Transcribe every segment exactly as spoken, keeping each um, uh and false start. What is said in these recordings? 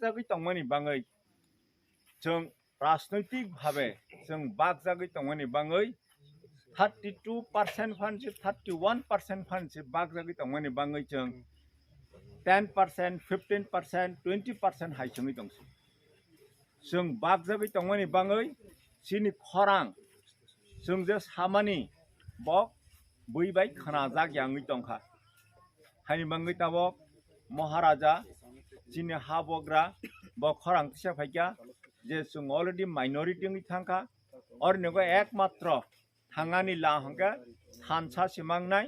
Bakjagwi tongmani bangwi, chwng rajnoitik bhabe chwng bakjagwi tongmani bangwi thirty two percent phan se thirty one percent phan se bakjagwi tongmani bangwi chwng ten percent, fifteen percent, twenty percent hai chwngwi tongsi. Chwng bakjagwi tongmani bangwi chini khorang chwng je samani bo bui bai khwnajak ya wngwi tongkha. Haini bangwi tabok Maharaja chini ha bogra bo khorang tisa phaikha je chwng already minority wngwi thangkha. Orni go ekmatro thangani la hwnkhe thansa se mangnai,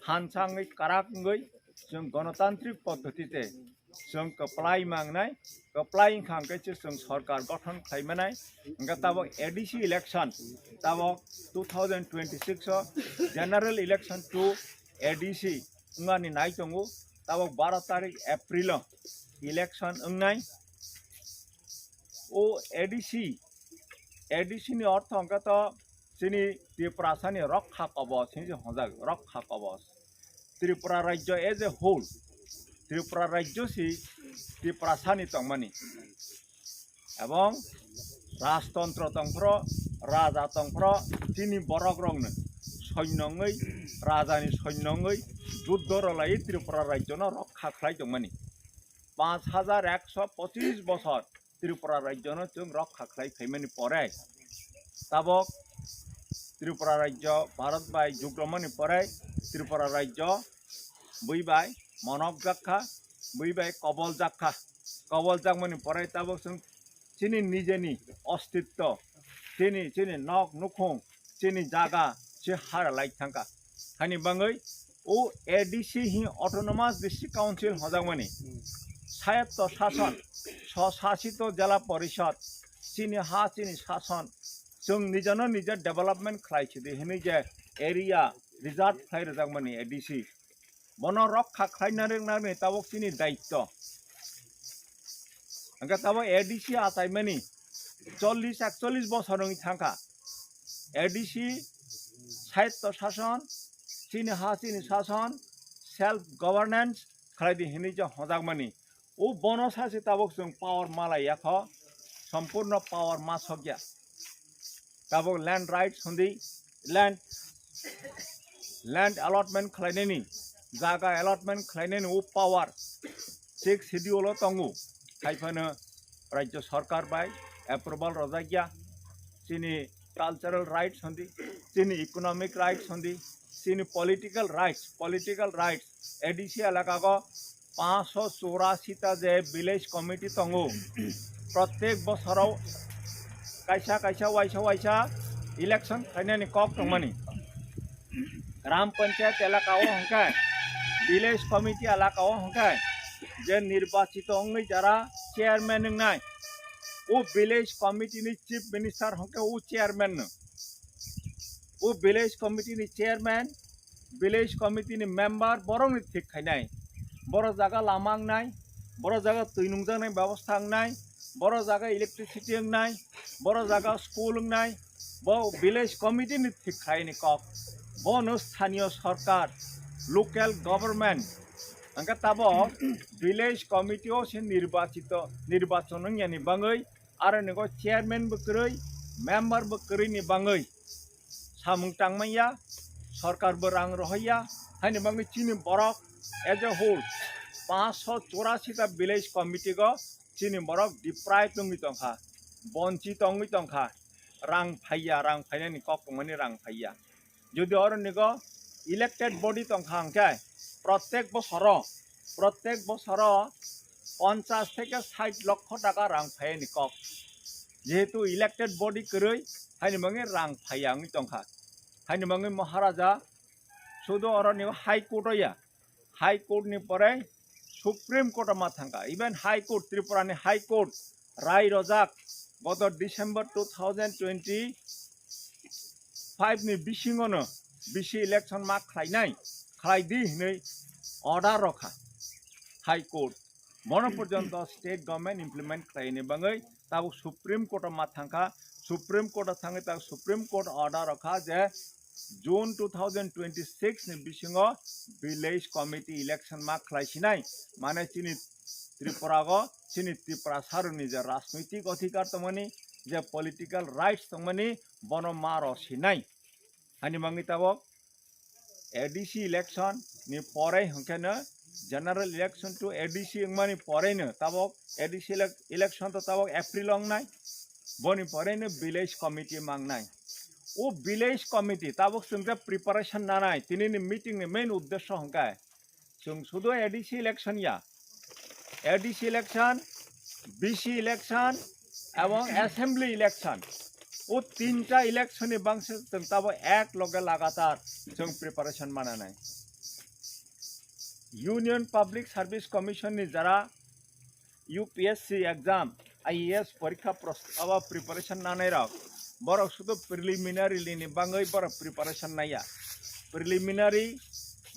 thansa wngwi kwrak wngwi chwng gonotantrik poddhotite chwng kwplai mangnai, kwplai wngkha hwnkhe se chwng sorkar gothon khlai manai. Hwnkhe tabok A D C election, tabok two thousand twenty-six o general election to A D C wngmani nai tongo, tabok baro tarik April o election wngnai. O A D C, A D C ni ortho hwnkhe to chini Tiprasani rokha kobos hinwi se hwnjak, rokha kobos. Tripura rajyo as a whole, Tripura rajyo si Tiprasani tongmani. Ebong rajtontro tongphro, raja tongphro, chini borok rokno soinno wngwi, rajani soinno wngwi juddho rwlaiwi Tripura rajyono rokha khlai tongmani. Panch hajar ekso pochis bosor Tripura rajyono chwng rokha khlai phaimani pore, tabok Tripura rajyo Bharat bai jugromani pore Tripura rajyo bui bai monok jakha, bui bai kobol jakha, kobol jakmani pore tabok chwng chini nijeni ostitto, chini, chini nok nukhung, chini jaga se hara lai thangkha. Hani bangwi o A D C hi Autonomous District Council hojakmani, swayatto shason, swsasito jela porishod, chini ha chini shason, chwng nijano nije development khlai sidi hinwi je area reserve khlai rwjakmani A D C. Bono rokha khlaina rwknani tabok chini daitto. Hwnkhe tabok A D C achaimani chollish ekchollish bosor wngwi thangkha. A D C, swayatto shason, chini ha chini shason, self governance khlaidi hinwi je hojakmani. O bono sase tabok chwng power malai yakho, sompurno power ma sokya. Tabok land rights hondi, land, land allotment khlainani, jaga allotment khlainani o power sixth schedule o tongo. Haiphano rajyo sarkar bai approval rwjakya. Chini cultural rights hondi, chini economic rights hondi, chini political rights, political rights, A D C elaka go panchsho churasi ta je village committee tongo, prottek bosoro kaisa kaisa waisa waisa election khlainani kok tongmani. Gram panchayat elaka o hwnkhe, village committee elaka o hwnkhe, je nirbachito wngwi jara chairman wngnai, o village committee ni chief minister hwnkhe o chairman no. O village committee ni chairman, village committee ni member borokni thik khainai. Boro jaga lama wngnai, boro jaga twi nungjaknai bebosta wngnai, boro jaga electricity wngnai, boro jaga school wngnai, bo village committee ni thik khaini kok. Bono sthaniyo sarkar, local government, hwnkhe tabok village committee o se nirbachito, nirbachon wngyani bangwi, aro ni go chairman bo kwrwi, member bo kwrwi ni bangwi samung tangmanya, sarkar bo rang rohorya, haini bangwi chini borok as a whole panchsho churasi ta village committee go chini borok deprive wngwi tongkha, bonchit wngwi tongkha, rang phaiya, rang phainani kok tongmani rang phaiya. Jodi oro nigo elected body tongkha hwnkhe, prottek bosoro, prottek bosoro ponchash theke sait lokho taka rang phaiyani kok. Jehetu elected body kwrwi, haini bangwi rang phaiya wngwi tongkha. Haini bangwi Maharaja sudu oro nigo High Court o ya, High Court ni pore Supreme Court o ma thangkha. Even High Court, Tripura ni High Court rai rojak, goto December two thousand twenty-five ni bisingo no bisi election ma khlainai, khlaidi hinwi order rokha High Court. Bono porjonto state government implement khlaini bangwi tabuk Supreme Court o ma thangkha. Supreme Court o thangwi tabuk Supreme Court order rokha je June two thousand twenty-six ni bisingo village committee election ma khlai sinai, mane chini Tripura go chini Tiprasa rokni je rajnoitik adhikar tongmani, je political rights tongmani, bono ma rw sinai. Ani mangwi tabok A D C election ni pore hwnkhe no general election to A D C wngmani pore no tabok A D C elec-, election to tabok April wngnai, boni pore no village committee mangnai. O village committee tabok chwng je preparation nanai, tini ni meeting ni main uddesho hwnkhe chwng sudu A D C election ya, A D C election, B C election, ebong assembly election. O tinta election ni bangse chwng tabo ek loge lagatar chwng preparation mananai. Union Public Service Commission ni jara U P S C exam, I A S porikha pros-, abo preparation nanai rok, borok sudu preliminary ni bangwi borok preparation naiya. Preliminary,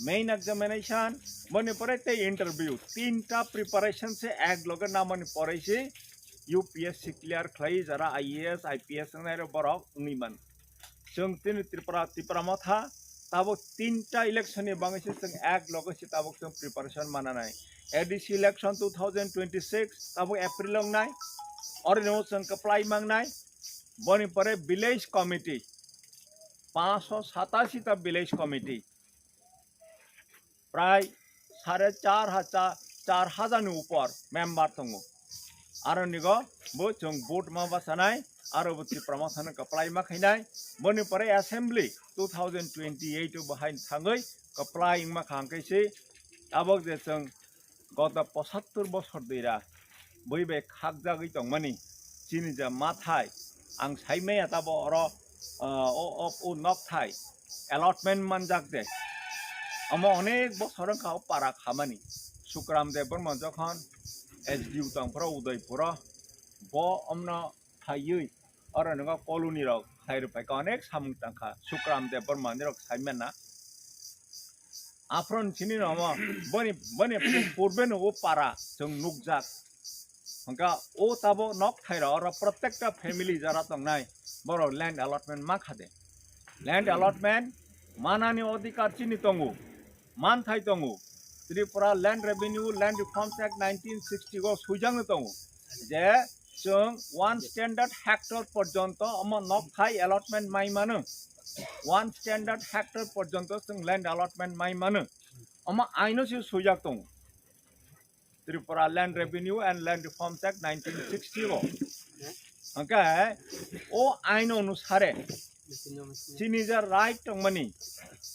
main examination, boni pore tei interview. Tinta preparation se ek loge namani pore se U P S C clear khlai jara I A S, I P S wngnai rok borok wngwi man. Chwng tini Tripura, Tipra Motha, tabok tinta election ni bangwi se chwng ek loge se tabok chwng preparation mananai. A D C election two thousand twenty-six, tabok April wngnai, oro no chwng kwplai mangnai. Boni pore village committee, panchsho satashi ta village committee, prai sare char hajar, char hajar ni upor member tongo. Aro nigo bo chwng vote ma bachanai, aro bo Tipra Mothano kwplai ma khainai. Boni pore assembly two thousand twenty-eight o bo hain thangwi kwplai wngma kha hwnkhe se tabok je chwng goto pochattor bosor dwira bui bai khakjagwi tongmani chini je mathai ang saimaya tabo oro, ah, o, o, o nokthai allotment manjak de. Omo onek bosor wngkha o para khamani. Sukram Debbarma jokhon S D O tongphuru Udaipuro, bo omno phaiwi oro nwngo colony rok khlai rwphaikha, onek samung tangkha Sukram Debbarma ni rok saimana. Aphron chini no omo boni, boni purbe no o para chwng nukjak. Hwnkha o tabo nokthai rok oro protekta family jara tongnai borok land allotment ma kha de. Land allotment manani odhikar chini tongo, manthai tongo. Tripura Land Revenue, Land Reforms Act nineteen sixty o swijak no tongo je chwng one standard hectare porjonto omo nokthai allotment mai mano, one standard hectare porjonto chwng land allotment mai mano, omo aino se swijak tongo. Tripura Land Revenue and Land Reforms Act nineteen sixty o. Hwnkhe o ain onusare chini je right tongmani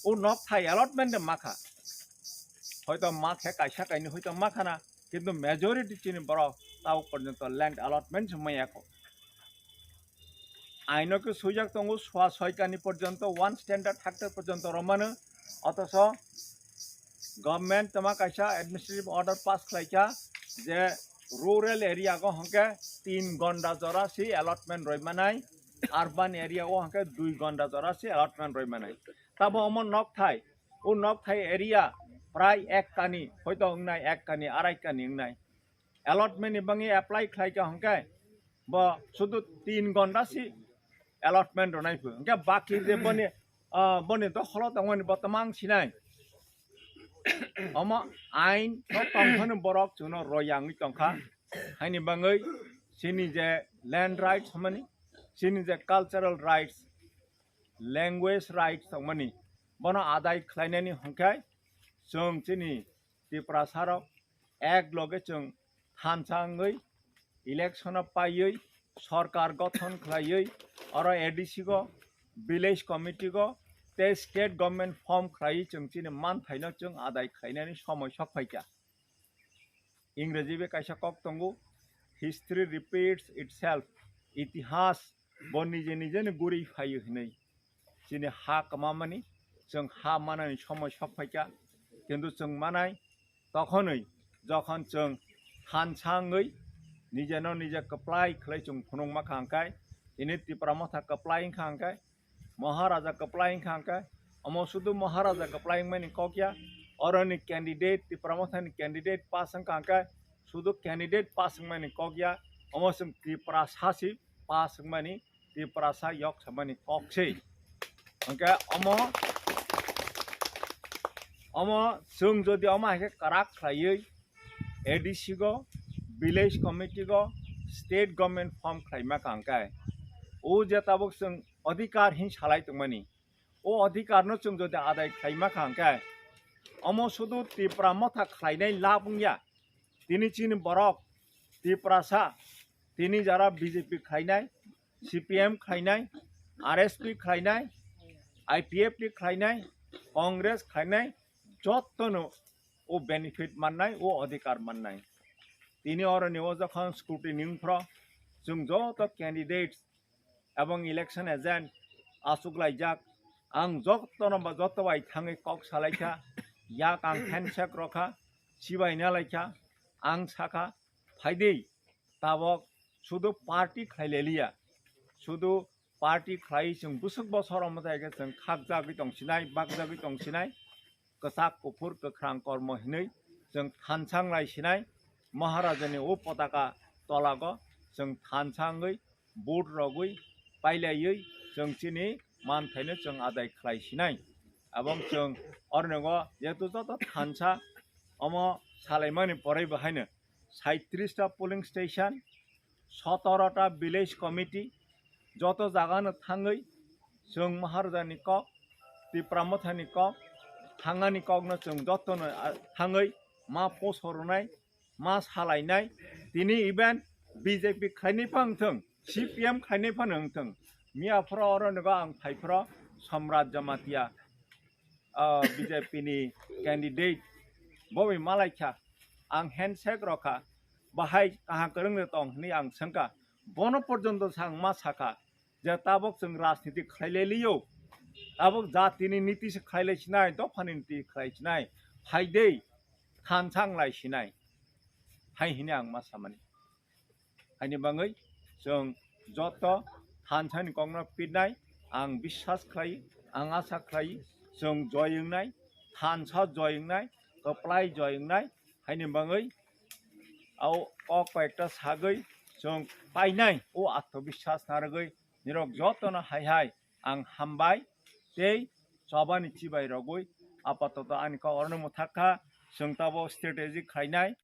o nokthai allotment de makha. Hoito makhe kaisa kaini hoito makhana, kintu majority chini borok tabuk porjonto land allotment se maya kho. Aino khe swijak tongo swa soikani porjonto one standard hectare porjonto romano, othocho government tama kaisa administrative order pass khlaikha je rural area go hwnkhe tin gonda jora si allotment roimanai, urban area o hwnkhe dui gonda jora si allotment roimanai. Tabo omo nokthai, o nokthai area prai ek kani, hoito wngnai ek kani, arai kani wngnai. Allotment ni bangwi apply khlaikha hwnkhe bo sudu tin gonda si allotment rwnai phu. Hwnkhe baki je boni, ah, boni dokholo tongmani bo tamang sinai. Omo ain no tongphano borok chwngno royangwi tongkha. Haini bangwi chini je land rights hwnmani, chini je cultural rights, language rights tongmani, bono adai khlainani hwnkhe chwng chini Tiprasa rok ek loge chwng thansa wngwi election o paiwi sorkar gothon khlaiwi oro A D C go, village committee go tei state government form khlaiwi chwng chini manthaino chwng adai khlainani somoi sok phaikha. Ingreji bai kaisa kok tongo, "History repeats itself." Itihas bo nije nije ni guri phaio hinwi. Chini ha kwmamani, chwng ha manani somoi sok phaikha, kintu chwng manai tokhonwi, jokhon chwng thansa wngwi nijeno nije kwplai khlai chwng phunukma kha hwnkhe, tini Tipra Motha kwplai wngkha hwnkhe, Maharaja kwplai wngkha hwnkhe, omo sudu Maharaja kwplai wngmani kok ya, oroni candidate, Tipra Mothani candidate pass wngkha hwnkhe, sudu candidate pass wngmani kok ya, omo chwng Tiprasa si pass wngmani, Tiprasa yok samani kok se. Hwnkhe omo, omo chwng jodi omo hai khe kwrak khlaiwi, A D C go, village committee go, state government form khlaima kangkhe, o je tabuk chwng adhikar hin salai tongmani, o adhikar no chwng jodi adai khlaima kangkhe, omo sudu Tipra Motha khlainai lab wngya. Tini chini borok Tiprasa, tini jara B J P khlainai, C P M khlainai, R S P khlainai, I P F T khlainai, Congress khlainai, jottono o benefit mannai, o adhikar mannai. Tini oroni o jokhon scrutiny wngphro, chwng joto candidates ebong election agent achuk laijak, ang jotono ba joto bai thangwi kok salaikha, yak ang handshake rokha, chibai nalaikha, ang sakha, phaidi tabok sudu party khlai leliya, sudu party khlai chwng bwswk bosor omo jaga chwng khakjagwi tongsinai, bakjagwi tongsinai, kwchak kuphur kwkhrang kormo hinwi chwng thansang lai sinai, Maharajani o potaka tolago chwng thansangwi vote rogwi pailaiwi chwng chini manthaino chwng adai khlai sinai. Ebong chwng ornogo jehetu joto thansa omo salaimani poroi bo haino saitrish ta polling station, sotoro ta village committee, joto jagano thangwi chwng Maharajani kok, Tipra Mothani kok, thangani kokno chwng jotono, ah, thangwi ma poso rwnai, ma salainai. Tini even B J P khlainai phano wngthwng, C P M khlainai phano wngthwng, miya phoro oro nogo ang phai phoro Somrat Jamatia, ah, B J P ni candidate, bo bai malaikha, ang handshake rokha, bahai kaham kwrwng de tong hinwi ang swngkha, bono porjonto sa ang ma sakha je tabok chwng rajniti khlai lai liyo, tabok jatini niti se khlai lai sinai, dophani niti khlai sinai, phaidei thansang lai sinai, hai hinwi ang ma samani. Haini bangwi chwng joto thansani kokno pitnai ang biswas khlai, ang asa khlai, chwng joy wngnai, thansa joy wngnai, kwplai joy wngnai. Haini bangwi o kok koyekta sagwi chwng painai, o atmobiswas narwgwi nirok jotono hai hai ang hambai tei chobani chibai rogwi apatoto ani kok orono mwthakha, chwng tabok strategy khlainai.